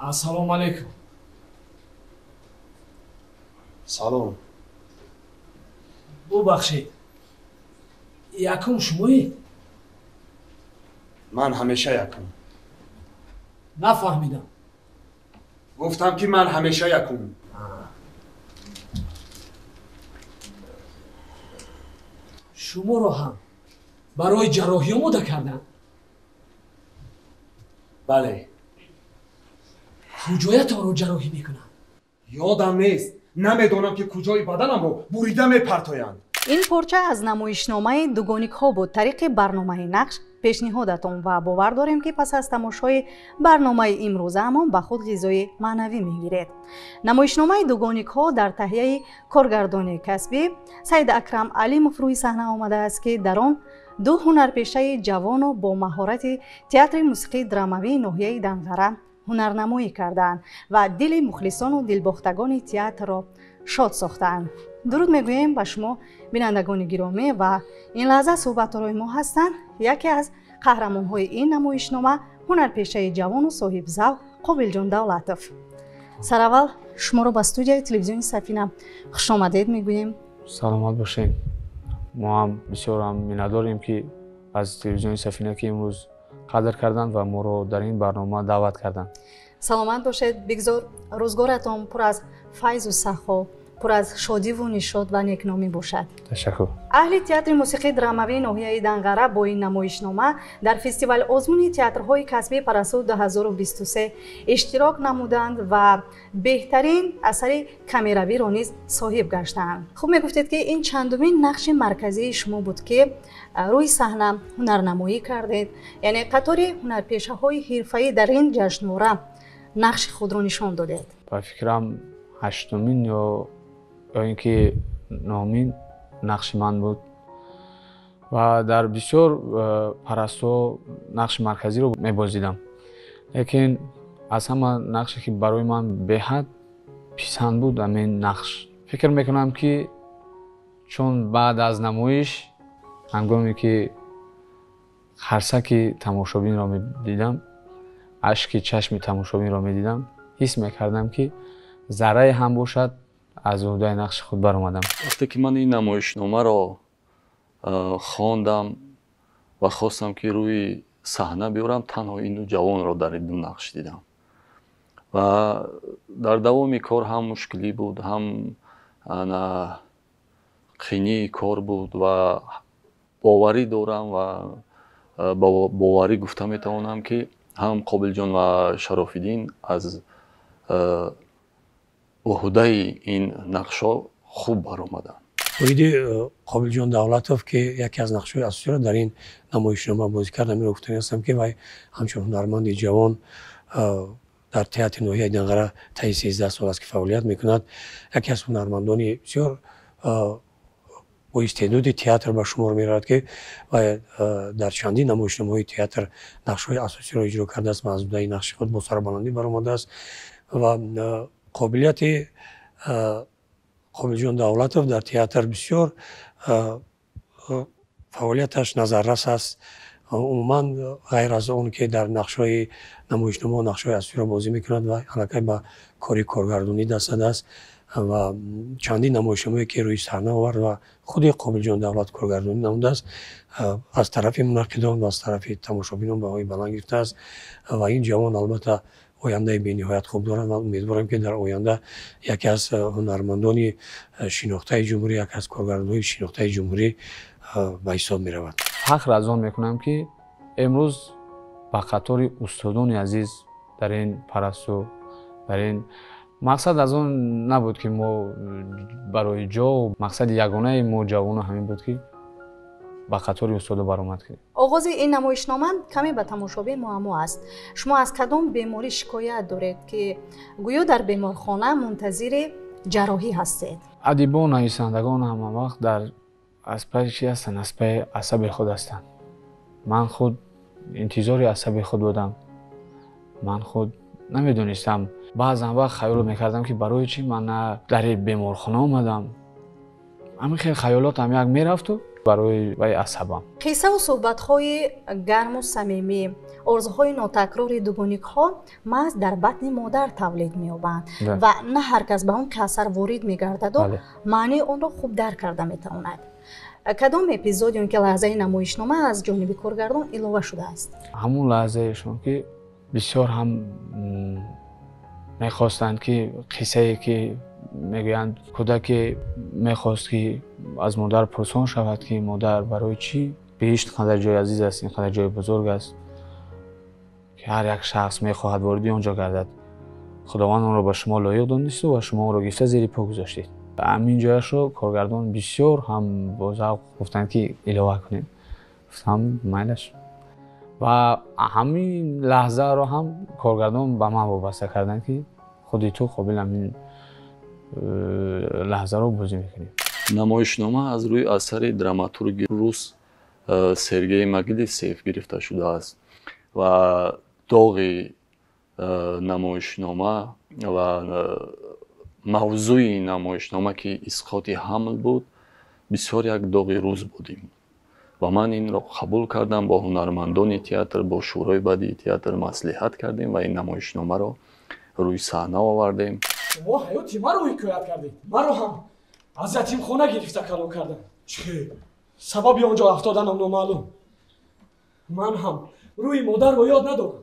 Ассалому алайкум. Салом. Бубахшед, якум шумоед? Ман ҳамеша якум. Нафаҳмидам. Гуфтам, ки ман ҳамеша якум. Шуморо ҳам барои ҷарроҳӣ омода карданд? Бале. Куҷоятонро ҷарроҳӣ мекунанд? Ёдам нест. Намедонам, ки куҷои баданамро бурида мепартоянд. Ин порча аз намоишномаи «Дугоникҳо» буд, тариқи барномаи «Нақш» пешниҳодатон ва бовар дорем, ки пас аз тамошои барномаи имрӯзаамон ба худ ғизои маънавӣ мегиред. Намоишномаи «Дугоникҳо» дар таҳияи коргардони касбӣ Саид Акрам Алимов рӯи саҳна омадааст, ки дар он ду ҳунарпешаи ҷавону бо маҳорати театри мусиқии драмавии ноҳияи Данғара ҳунарнамоӣ кардаанд ва дили мухлисону дилбохтагони театрро шод сохтаанд. Дуруд мегӯем ба шумо, бинандагони гиромӣ, ва ин лаҳза суҳбатҳои мо ҳастанд яке аз қаҳрамонҳои ин намоишнома, ҳунарпешаи ҷавону соҳибзавқ Қобилҷон Давлатов. Сараввал шуморо ба студияи телевизиони «Сафина» хушомадед мегӯем. Саломат бошед. Мо ҳам бисёрам миннатдорем, ки аз телевизиони «Сафина», ки имрӯз қадр карданд ва моро дар ин барнома даъват карданд. Саломат бошед. Бигзор рӯзгоратон пур аз файзу сахо, пур аз шодиву нишод ва некномӣ бошад. Ташаккур. Аҳли театри мусиқии драмавии ноҳияи Данғара бо ин намоишнома дар фестивали озмуни театрҳои касбии «Парасту» 2023 иштирок намуданд ва беҳтарин асари камеравиро низ соҳиб гаштаанд. Хуб, мегуфтед, ки ин чандумин нақши марказии шумо буд, ки рӯи саҳна ҳунарнамоӣ кардед, яъне қатори ҳунарпешаҳои ҳирфаӣ дар ин ҷашнвора нақши худро нишон додед? Ба фикрам, ҳаштумин ё ин ки нӯҳумин нақши ман буд ва дар бисёр «Парастуҳо» нақши марказиро мебозидам, лекин аз ҳама нақше, ки барои ман беҳад писанд буд, ҳамин нақш. Фикр мекунам, ки чун баъд аз намоиш, ҳангоме ки харсаки тамошобинро медидам, ашки чашми тамошобинро медидам, ҳис мекардам, ки заррае ҳам бошад, аз уҳдаи нақши худ баромадам. Вақте ки ман ин намоишномаро хондам ва хостам, ки рӯи саҳна биёрам, танҳо ин ду ҷавонро дар ин ду нақш дидам ва дар давоми кор ҳам мушкилӣ буд, ҳам қинии кор буд ва боварӣ дорам ва ба боварӣ гуфта метавонам, ки ҳам Қобилҷон ва Шарофиддин аз уҳдаи ин нақшҳо хуб баромаданд. Оиди Қобилҷон Давлатов, ки яке аз нақшҳои асосиро дар ин намоишнома бозӣ кард, ҳаминро гуфтанӣ ҳастам, ки вай ҳамчун ҳунарманди ҷавон дар театри ноҳияи Данғара таи 13 сол аст, ки фаъолият мекунад. Яке аз ҳунармандони бисёр бо истеъдоди театр ба шумор меравад, ки вай дар чандин намоишномаҳои театр нақшҳои асосиро иҷро кардааст ва аз уҳдаи нақши худ бо сарбаландӣ баромадааст. Ва қобилияти Қобилҷон Давлатов дар театр бисёр фаъолияташ назаррас аст. Умуман, ғайр аз он ки дар нақшҳои намоишнома нақшҳои асосиро бозӣ мекунад ва аллакай ба кори коргардонӣ даст задааст ва чандин намоишномае, ки рӯи саҳна овард ва худи Қобилҷон Давлат коргардонӣ намудааст, аз тарафи мунаққидон ва аз тарафи тамошобинон баҳои баланд гирифтааст. Ва ин ҷавон, албатта, ояндаи бениҳоят хуб дорад ва умедворам, ки дар оянда яке аз ҳунармандони шинохтаи ҷумҳурӣ, яке аз коргардонҳои шинохтаи ҷумҳурӣ ба ҳисоб меравад. Фахр аз он мекунам, ки имрӯз ба қатори устодони азиз дар ин «Парасту», дар ин мақсад аз он набуд, ки мо барои ҷо. Мақсади ягонаи мо ҷавоно ҳамин буд, ки ба қатори устодо баромад кунем. Оғози ин намоишнома каме ба тамошобин муаммо аст. Шумо аз кадом беморӣ шикоят доред, ки гӯё дар беморхона мунтазири ҷарроҳӣ ҳастед? Адибон, нависандагон ҳама вақт дар аз пайи чӣ ҳастанд? Аз пайи асаби худ ҳастанд. Ман худ интизори асаби худ будам. Ман худ намедонистам, баъзан вақт хаёл мекардам, ки барои чӣ ман на дар беморхона омадам. Ҳамин хел хаёлотам як мерафту Барои вай асабам. Қиссаву суҳбатҳои гарму самимӣ, орзуҳои нотакрори дугоникҳо маҳз дар батни модар тавлид меёбанд ва на ҳар кас ба он асар ворид мегардаду маънии онро хуб дарк карда метавонад. Кадом эпизод ё ки лаҳзаи намоишнома аз ҷониби коргардон илова шудааст? Ҳамун лаҳзаешон ки бисёр ҳам мехостанд, ки қиссае ки мегӯянд, кӯдаке мехост, ки аз модар пурсон шавад, ки модар, барои чӣ биҳишт қадар ҷои азиз аст, ин қадар ҷои бузург аст, ки ҳар як шахс мехоҳад вориди он ҷо гардад, Худованд онро ба шумо лоиқ донисту ва шумо онро гирифта зери по гузоштед. Ҳамин ҷояшро коргардон бисёр ҳам бо завқ гуфтанд, ки илова кунем. Гуфтам, майлаш. Ва ҳамин лаҳзаро ҳам коргардон ба ман вобаста карданд, ки худи ту, Қобил, ҳамин лаҳзаро бозӣ мекунӣ. Намоишнома аз рӯи асари драматурги рус Сергей Могилевцев гирифта шудааст ва доғи намоишнома ва мавзӯи намоишнома, ки исқоти ҳамл буд, бисёр як доғи рӯз будим ва ман инро қабул кардам. Бо ҳунармандони театр, бо шӯрои бадии театр маслиҳат кардем ва ин намоишномаро рӯи саҳна овардем. Шумо ҳаёти маро ҳикоят кардед. Маро ҳам аз ятимхона гирифта калон кардам. Чӣ? Сабаби он ҷо афтоданам номаълум. Ман ҳам рӯи модарро ёд надорам.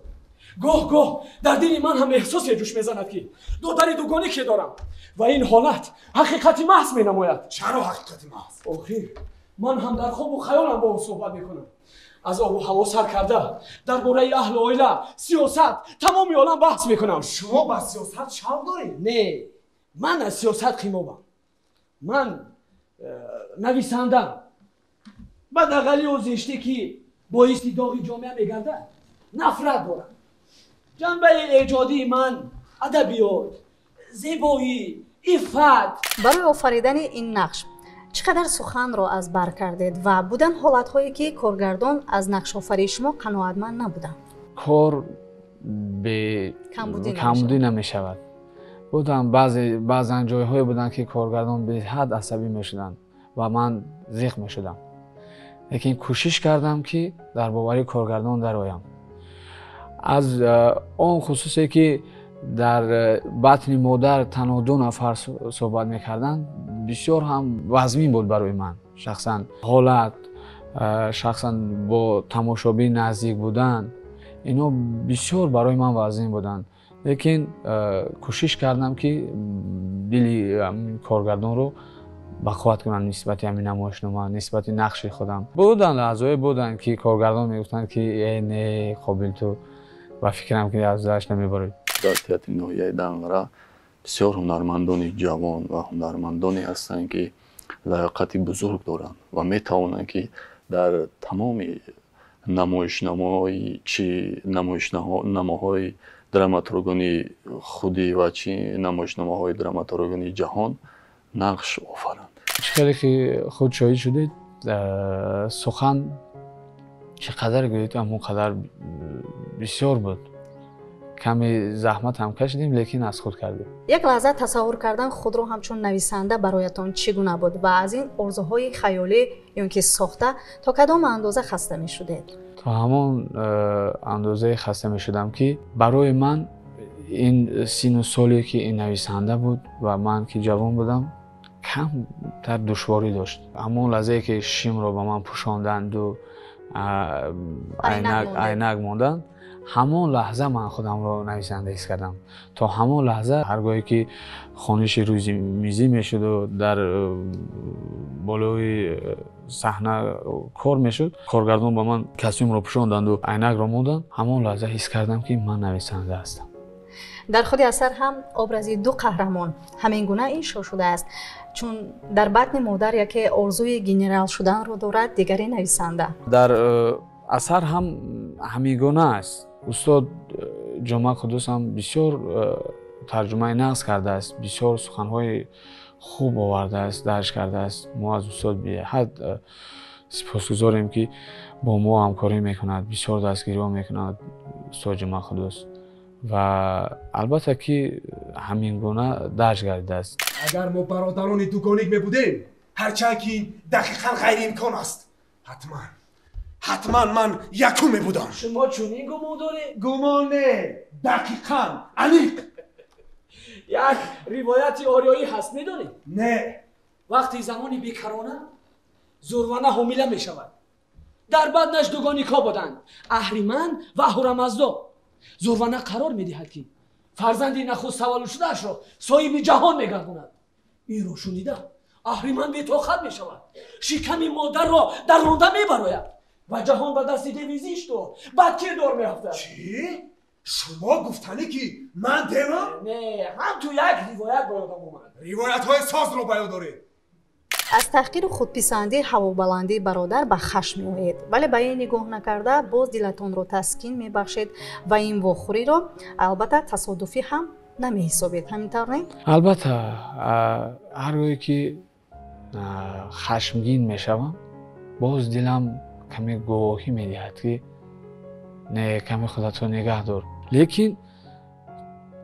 Гоҳ гоҳ дар дили ман ҳам эҳсосе ҷӯш мезанад, ки додари дугонике дорам ва ин ҳолат ҳақиқати маҳз менамояд. Чаро ҳақиқати маҳз? Охир ман ҳам дар хобу хаёлам бо ӯ суҳбат мекунам. Аз обу ҳаво сар карда, дар бораи аҳлу оила, сиёсат, тамоми олам баҳс мекунам. Шумо ба сиёсат шавқ доред? Не, ман аз сиёсат қимобам. Ман нависандам. Бадағалиу зиштӣ, ки боиси доғи ҷомеа мегардад, нафрат дорам. Ҷанбаи эҷодии ман адабиёт, зебоӣ, иффат. Барои офаридани ин нақш чӣ қадар суханро аз бар кардед ва буданд ҳолатҳое, ки коргардон аз нақшофарии шумо қаноатманд набуданд? Кор бе камбудӣ намешавад. Буданд баъзан ҷойҳое буданд, ки коргардон беҳад асабӣ мешуданд ва ман зиқ мешудам, лекин кӯшиш кардам, ки дар бовари коргардон дароям. Аз он хусусе ки дар батни модар танҳо ду нафар суҳбат мекарданд, бисёр ҳам вазмин буд барои ман шахсан. Ҳолат, шахсан бо тамошобин наздик будан, ино бисёр барои ман вазмин буданд, лекин кӯшиш кардам, ки дили коргардонро ба қувват кунам нисбати ҳамин намоишнома, нисбати нақши худам. Буданд лаҳзаҳое буданд, ки коргардон мегуфтанд, ки э, не, Қобил, ту ба фикрам, ки аз дашт намебарӣ. Дар театри ноҳияи Данғара бисёр ҳунармандони ҷавон ва ҳунармандоне ҳастанд, ки лаёқати бузург доранд ва метавонанд, ки дар тамоми намоишномаҳои, чи намоишномаҳои драматургони худӣ ва чи намоишномаҳои драматургони ҷаҳон нақш офаранд. Чӣ хеле ки худ шоҳид шудед, сухан чӣ қадар гӯед, ҳамон қадар бисёр буд. Каме заҳмат ҳам кашидем, лекин аз худ кардем. Як лаҳза тасаввур кардан худро ҳамчун нависанда бароятон чӣ гуна буд ва аз ин орзуҳои хаёлӣ ё ки сохта то кадом андоза хаста мешудед? То ҳамон андозае хаста мешудам, ки барои ман ин сину соле, ки ин нависанда буд ва ман ки ҷавон будам, камтар душворӣ дошт. Ҳамон лаҳзае ки шимро ба ман пӯшонданду айнак монданд, ҳамон лаҳза ман худамро нависанда ҳис кардам. То ҳамон лаҳза ҳар гоҳе ки хониши рӯзи мизӣ мешуду дар болои саҳна кор мешуд, коргардон ба ман костюмро пӯшонданду айнакро монданд, ҳамон лаҳза ҳис кардам, ки ман нависанда ҳастам. Дар худи асар ҳам образи ду қаҳрамон ҳамин гуна иншо шудааст, чун дар батни модар яке орзуи генерал шуданро дорад, дигаре нависанда. Дар асар ҳам ҳамин гуна аст. Устод Ҷумъа Қуддус ҳам бисёр тарҷумаи нағз кардааст, бисёр суханҳои хуб овардааст, дарҷ кардааст. Мо аз устод беҳад сипосгузорем, ки бо мо ҳамкорӣ мекунад, бисёр дастгириҳо мекунад устод Ҷумъа Қуддус, ва албатта ки ҳамин гуна дарҷ гардидааст. Агар мо бародарони дугоник мебудем, Ҳарчанд ки ин дақиқан ғайриимкон аст. Ҳатман ман якум мебудам. Шумо чунин гумон доред? Гумон не, дақиқан, аниқ. Як ривояти ориёӣ ҳаст, медонед? Не. Вақти замони бекарона Зурвана ҳомила мешавад. Дар баднаш дугоникҳо буданд, Аҳриман ва Аҳурамаздо. Зурвана қарор медиҳад, ки фарзанди нахуст таваллуд шудаашро соҳиби ҷаҳон мегардонад. Инро шунида Аҳриман бетоқат мешавад, шиками модарро дар ронда мебарояд ва ҷаҳон ба дасти деви зишту бадкирдор меафтад. Чӣ? Шумо гуфтанӣ ки ман девам? Не, ҳам ту як ривоят ба ёдам омад. Ривоятҳои созро ба ёд доред. Аз таҳқиру худписандии ҳавобаландии бародар ба хашм меоед, вале ба ин нигоҳ накарда боз дилатонро таскин мебахшед ва ин вохӯриро албатта тасодуфӣ ҳам намеҳисобед. Ҳамин тавр не? Албатта, ҳар гоҳе ки хашмгин мешавам, боз дилам каме гувоҳӣ медиҳад, ки не, каме худатро нигаҳ дор. Лекин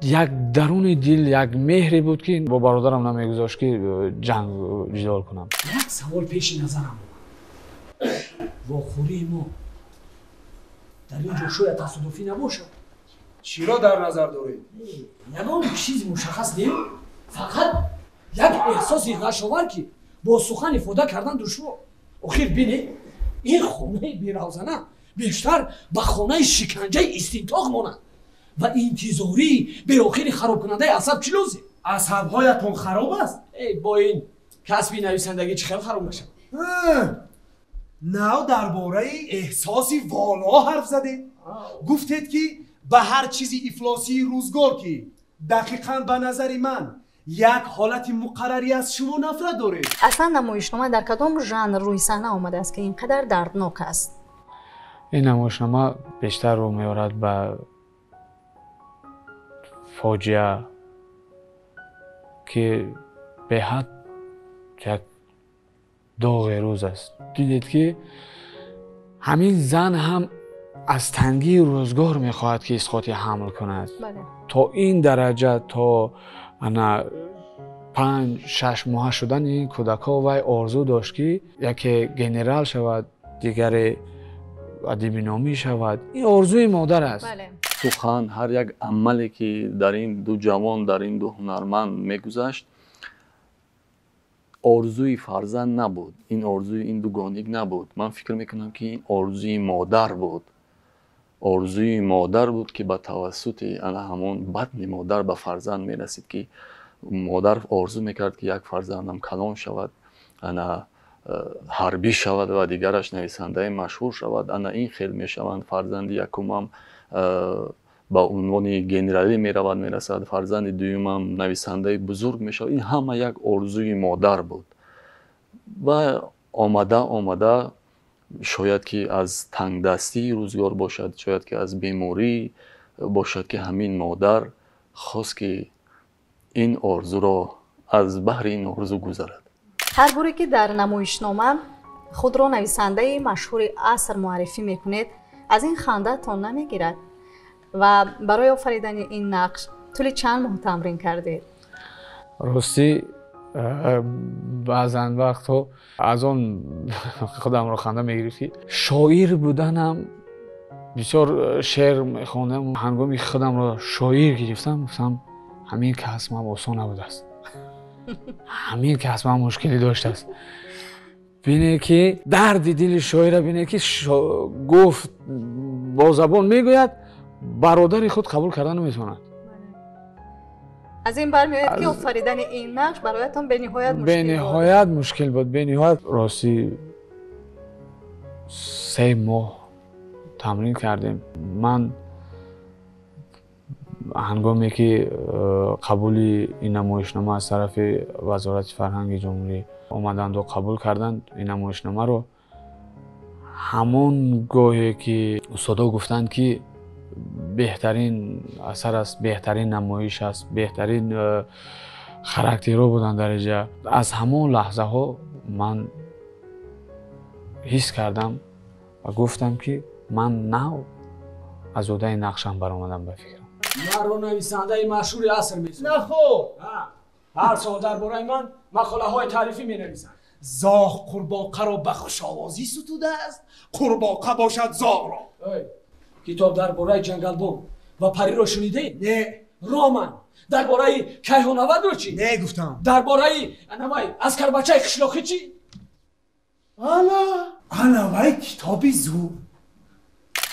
як даруни дил як меҳре буд, ки бо бародарам намегузошт, ки ҷанг ҷидол кунам. Як савол пеши назарам омад. Вохӯрии мо дар ин ҷо шояд тасодуфӣ набошад. Чиро дар назар доред? Ягон чизи мушаххас не, фақат як эҳсоси ғашовар, ки бо сухан ифода кардан душвор. Охир бинед, ин хонаи беравзана бештар ба хонаи шиканҷаи истинтоқ монанд ва интизории беохири харобкунандаи асаб чӣ лозим? Асабҳоятон хароб аст? Бо ин касби нависандагӣ чӣ хел хароб мешавад? Нав дар бораи эҳсоси воло ҳарф задед. Гуфтед, ки ба ҳар чизи ифлосии рӯзгор, ки дақиқан ба назари ман як ҳолати муқаррарӣ аз шумо нафрат доред. Аслан намоишнома дар кадом жанр рӯи саҳна омадааст, ки ин қадар дарднок аст? Ин намоишнома бештар рӯ меорад ба фоҷиа, ки беҳад як доғи рӯз аст. Дидед, ки ҳамин зан ҳам аз тангии рӯзгор мехоҳад, ки исқоти ҳамл кунад. То ин дараҷа, то ана 5-6 моҳа шудани ин кӯдакҳо вай орзу дошт, ки яке генерал шавад, дигаре адибиномӣ шавад. Ин орзуи модар аст. Сухан, ҳар як амале, ки дар ин ду ҷавон, дар ин ду ҳунарманд мегузашт, орзуи фарзанд набуд, ин орзуи ин дугоник набуд. Ман фикр мекунам, ки ин орзуи модар буд. Орзуи модар буд, ки ба тавассути ана ҳамон батни модар ба фарзанд мерасид, ки модар орзу мекард, ки як фарзандам калон шавад, ана ҳарбӣ шавад ва дигараш нависандаи машҳур шавад. Ана ин хел мешаванд. Фарзанди якумам ба унвони генералӣ меравад, мерасад, фарзанди дуюмам нависандаи бузург мешавад. Ин ҳама як орзуи модар буд. Ва омада омада шояд ки аз тангдастии рӯзгор бошад, шояд ки аз беморӣ бошад, ки ҳамин модар хост, ки ин орзуро аз баҳри ин орзу гузарад. Ҳар боре ки дар намоишнома худро нависандаи машҳури аср муаррифӣ мекунед, аз ин хандаатон намегирад? Ва барои офаридани ин нақш тӯли чанд моҳ тамрин кардед? Ростӣ, баъзан вақтҳо аз он худамро ханда мегирифт, ки шоир буданам, бисёр шеър мехондам. Ҳангоми худамро шоир гирифтам, гуфтам, ҳамин касбам осон набудааст, ҳамин касбам мушкилӣ доштааст. Бинед, ки дарди дили шоира, бинед, ки гуфт бо забон мегӯяд, бародари худ қабул карда наметавонад. Аз ин бармеояд, ки офаридани ин нақш бароятон бениҳоят мушкил буд. Бениҳоят мушкил буд, бениҳоят. Ростӣ, 3 моҳ тамрин кардем. Ман ҳангоме ки қабули ин намоишнома аз тарафи Вазорати фарҳанги ҷумҳурӣ омаданду қабул карданд ин намоишномаро, ҳамон гоҳе ки устодо гуфтанд, ки беҳтарин асар аст, беҳтарин намоиш аст, беҳтарин характерҳо буданд дар инҷа, аз ҳамон лаҳзаҳо ман ҳис кардам ва гуфтам, ки ман нав аз уҳдаи нақшам баромадам ба фикрам. Маро нависандаи машҳури аср месозад. Нахо! Ҳар сол дар бораи ман мақолаҳои таърифӣ менависанд. Зоғ қурбоқаро ба хушовозӣ сутудааст, қурбоқа бошад зоғро. Китоб дар бораи ҷангалбон ва париро шунидаед? Не. Роман дар бораи кайҳонавардро чӣ? Не, гуфтам. Дар бораи анавай аскарбачаи қишлоқӣ чӣ? Ана анавай китоби зур.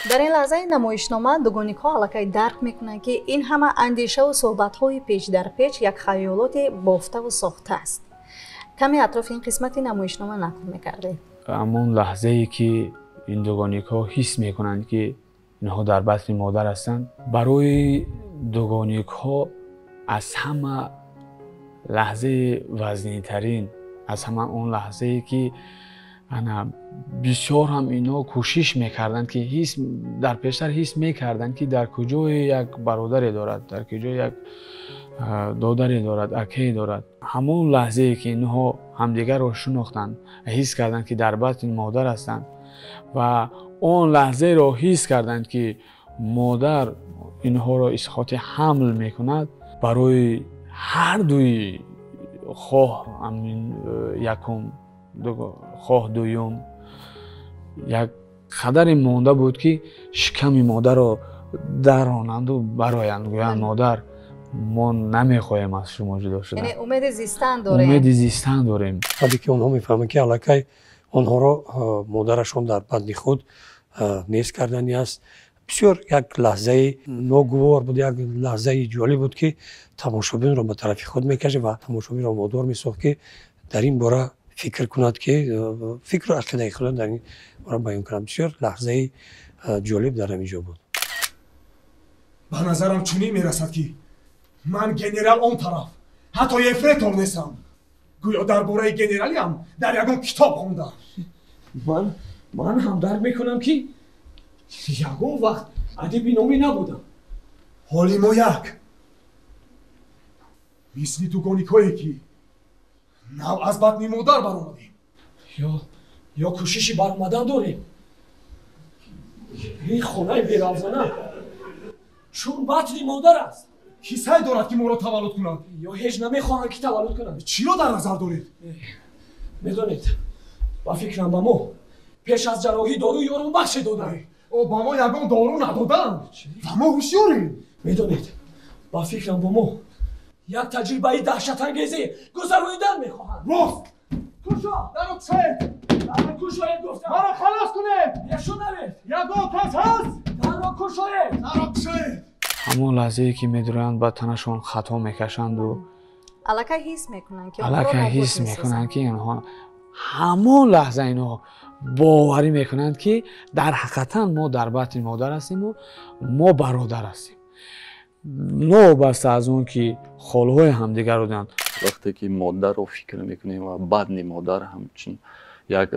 Дар ин лаҳзаи намоишнома дугоникҳо аллакай дарк мекунанд, ки ин ҳама андешаву суҳбатҳои печ дар печ як хаёлоти бофтаву сохта аст. Каме атрофи ин қисмати намоишнома нақл мекардед. Ҳамон лаҳзае ки ин дугоникҳо ҳис мекунанд, ки инҳо дар батни модар ҳастанд, барои дугоникҳо аз ҳама лаҳзаи вазнинтарин, аз ҳама он лаҳзае ки ана бисёр ҳам инҳо кӯшиш мекарданд, ки ҳис дар пештар ҳис мекарданд, ки дар куҷое як бародаре дорад, дар куҷое як додаре дорад, акае дорад. Ҳамон лаҳзае ки инҳо ҳамдигарро шинохтанд, ҳис карданд, ки дар батни модар ҳастанд ва он лаҳзаеро ҳис карданд, ки модар инҳоро исқоти ҳамл мекунад, барои ҳар дуи хоҳ ҳамин якум, хоҳ дуюм як қадаре монда буд, ки шиками модарро даронанду бароянд, гӯянд: модар, мо намехоҳем аз шумо ҷудо шудан. Яъне умеди зистан дорем. Умеди зистан дорем. Вале ки онҳо мефаҳманд, ки аллакай онҳоро модарашон дар батни худ нест кардани аст. Бисёр як лаҳзаи ногувор буд, як лаҳзаи ҷолиб буд, ки тамошобинро ба тарафи худ мекашид ва тамошобинро водор месохт, ки дар ин бора фикр кунад, ки фикру ақидаи худро дар ин бора баён кунад. Бисёр лаҳзаи ҷолиб дар ҳамин ҷо буд. Ба назарам чунин мерасад, ки ман генерал он тараф, ҳатто ефрейтор нестам. Гӯё дар бораи генералиам дар ягон китоб хондам. Ман ҳам дарк мекунам, ки ягон вақт адиби номӣ набудам. Ҳоли мо як, мисли дугоникҳое, ки нав аз батни модар баромадем. Ё кӯшиши баромадан дорем. Ин хонаи беравзана чун батни модар аст. Кӣ сай дорад, ки моро таваллуд кунад? Ё ҳеҷ намехоҳанд, ки таваллуд кунанд. Чиро дар назар доред? Медонед, ба фикрам ба мо пеш аз ҷарроҳӣ доруи ёронбахше доданд. О, ба мо ягон дору надоданд ва мо ҳушёрем. Медонед, ба фикрам ба мо як таҷрибаи даҳшатангезе гузаронидан мехоҳанд. Рост! Кушо! Даро кушоед! Дарро кушоед, гуфтам! Маро халос кунед! Бешунавед! Ягон кас ҳаст? Дарро кушоед! Дарро кушоед! Ҳамон лаҳзае ки медуранд, ба танашон хато мекашанду аллакай ҳис мекунанд, ки аллакай ҳис мекунанд, ки инҳо ҳамон лаҳза инҳо боварӣ мекунанд, ки дар ҳақиқатан мо дар батни модар ҳастиму мо бародар ҳастем, новобаста аз он ки холҳои ҳамдигарро доранд. Вақте ки модарро фикр мекунем ва батни модар ҳамчун як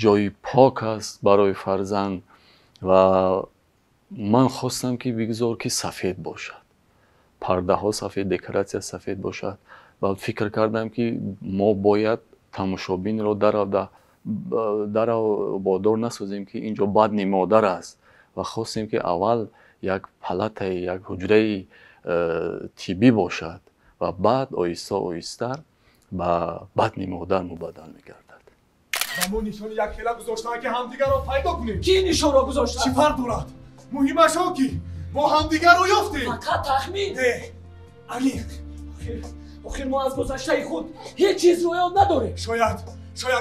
ҷои пок аст барои фарзанд, ва ман хостам, ки бигзор, ки сафед бошад, пардаҳо сафед, декоратсия сафед бошад, ва фикр кардам, ки мо бояд тамошобинро дарав водор насозем, ки ин ҷо батни модар аст, ва хостем, ки аввал як палатаи, як ҳуҷраи тиббӣ бошад ва баъд оҳиста оҳиста ба батни модар мубаддал мегардад. Ба мо нишони якхела гузоштанд, ки ҳамдигарро пайдо кунем. Кӣ нишонро гузоштааст? Чӣ фарқ дорад? Муҳимаш он, ки мо ҳамдигарро ёфтем. Фақат тахмин? Не, аниқ. Охир мо аз гузаштаи худ ҳеҷ чизро ёд надорем. Шояд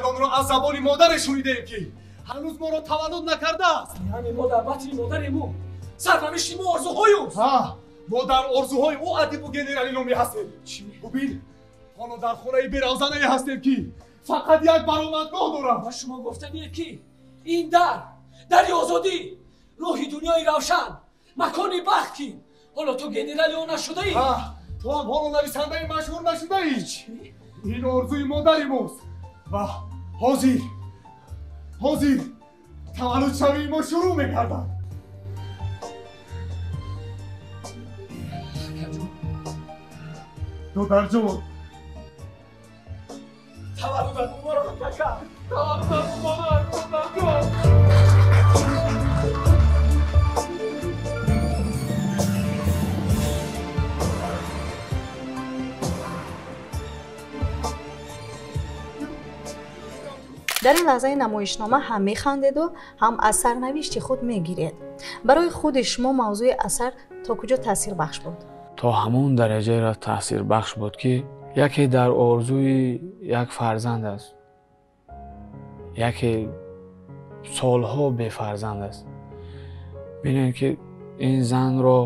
онро аз забони модаре шунидаем, ки ҳанӯз моро таваллуд накардааст. Яъне мо дар батни модарему, сарнавишти мо орзуҳои ӯст. Мо дар орзуҳои ӯ адибу генерали номӣ ҳастем. Бубин, ҳоло дар хонаи беравзанае ҳастем, ки фақат як баромадгоҳ дорад. Ва шумо гуфтаниед, ки ин дар дари озодӣ, роҳи дунёи равшан, макони бахт, ки ҳоло ту генерали он нашудаӣ. Ту ҳам ҳоло нависандаи машҳур нашудаӣ. Ин орзуи модари мост ва ҳозир таваллудшавии мо шурӯъ мегардад. Додарҷон, таваллудат муборак, кака! Таваллудат муборак, додарҷон! Дар ин лаҳзаи намоишнома ҳам механдеду ҳам аз сарнавишти худ мегиред. Барои худи шумо мавзӯи асар то куҷо таъсирбахш буд? То ҳамон дараҷаеро таъсирбахш буд, ки яке дар орзуи як фарзанд аст, яке солҳо бефарзанд аст. Бинед, ки ин занро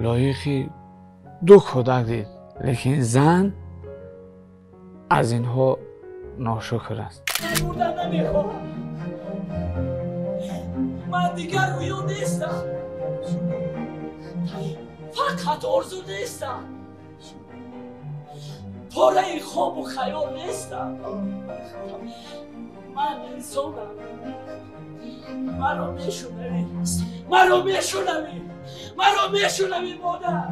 лоиқи ду кӯдак дид, лекин зан аз инҳо ношукр аст. Мурдан намехоҳам. Ман дигар рӯё нестам, фақат орзу нестам, пораи хобу хаёл нестам. Ман инсонам. Маро мешунавӣ, маро мешунавӣ, маро мешунавӣ, модар.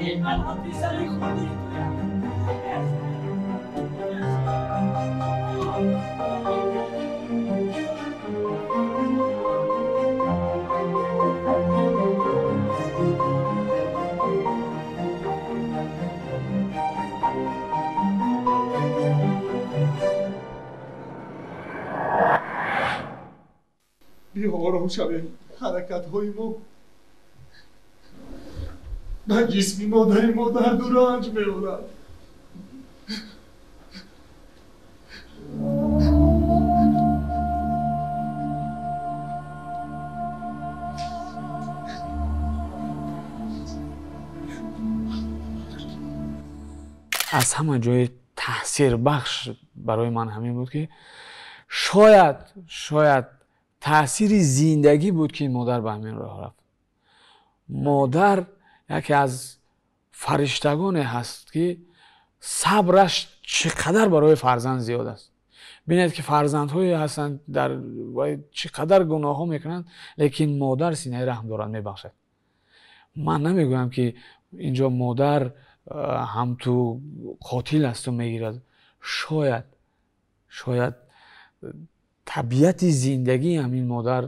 Ин ман ҳам писари хурдии туям. Биҳором шавем. Ҳаракатҳои мо ба ҷисми модари мо дарду ранҷ меорад. Аз ҳама ҷои таъсирбахш барои ман ҳамин буд, ки шояд таъсири зиндагӣ буд, ки модар ба ҳамин роҳ рафт. Модар яке аз фариштагоне ҳаст, ки сабраш чӣ қадар барои фарзанд зиёд аст. Бинед, ки фарзандҳое ҳастанд, дар чӣ қадар гуноҳҳо мекунанд, лекин модар синаи раҳм дорад, мебахшад. Ман намегӯям, ки инҷо модар ҳам ту қотил асту мегирад. Шояд табиати зиндагии ҳамин модар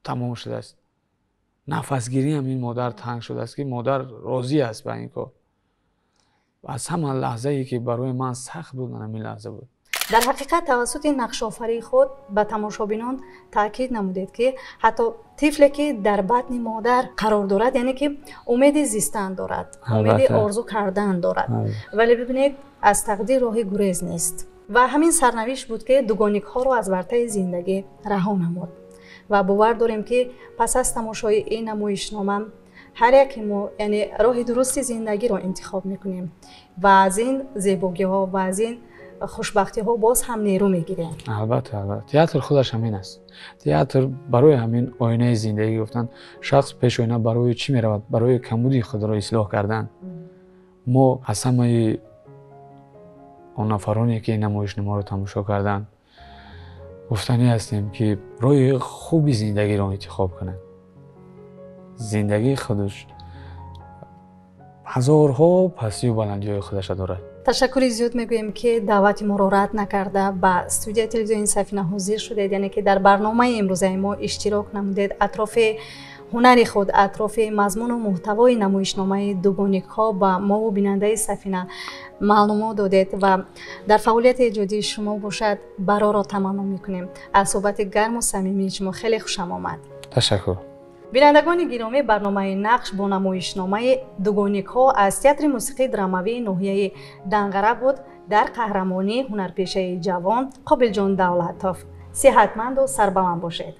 тамом шудааст, нафасгирии ҳамин модар танг шудааст, ки модар розӣ аст ба ин кор. Аз ҳама лаҳзае, ки барои ман сахт буд, ҳамин лаҳза буд. Дар ҳақиқат тавассути нақшофарии худ ба тамошобинон таъкид намудед, ки ҳатто тифле, ки дар батни модар қарор дорад, яъне ки умеди зистан дорад, умеди орзу кардан дорад, вале бибинед, аз тақдир роҳи гурез нест. Ва ҳамин сарнавишт буд, ки дугоникҳоро аз вартаи зиндагӣ раҳо намуд. Ва бовар дорем, ки пас аз тамошои ин намоишнома ҳар яке мо, яъне роҳи дурусти зиндагиро интихоб мекунем ва аз ин зебогиҳо ва аз ин хушбахтиҳо боз ҳам нерӯ мегирем. Албатта, албатта. Театр худаш ҳамин аст. Театр барои ҳамин оинаи зиндагӣ гуфтанд. Шахс пеш оина барои чӣ меравад? Барои камбуди худро ислоҳ кардан. Мо аз ҳамаи он нафароне, ки намоишномаро тамошо карданд, гуфтанӣ ҳастем, ки роҳи хуби зиндагиро интихоб кунанд. Зиндагии худаш ҳазорҳо пастию баландиҳои худаша дорад. Ташаккури зиёд мегӯем, ки даъвати моро рад накарда ба студияи телевизиони Сафина ҳозир шудед, яъне ки дар барномаи имрӯзаи мо иштирок намудед, атрофи ҳунари худ, атрофи мазмуну муҳтавои намоишномаи дугоникҳо ба мову бинандаи Сафина маълумот додед ва дар фаъолияти эҷодии шумо бошад бароро таманно мекунем. Аз суҳбати гарму самимии шумо хеле хушам омад. Ташаккур. Бинандагони гиромӣ, барномаи нақш бо намоишномаи дугоникҳо аз театри мусиқии драмавии ноҳияи Данғара буд дар қаҳрамонии ҳунарпешаи ҷавон Қобилҷон Давлатов. Сиҳатманду сарбаланд бошед.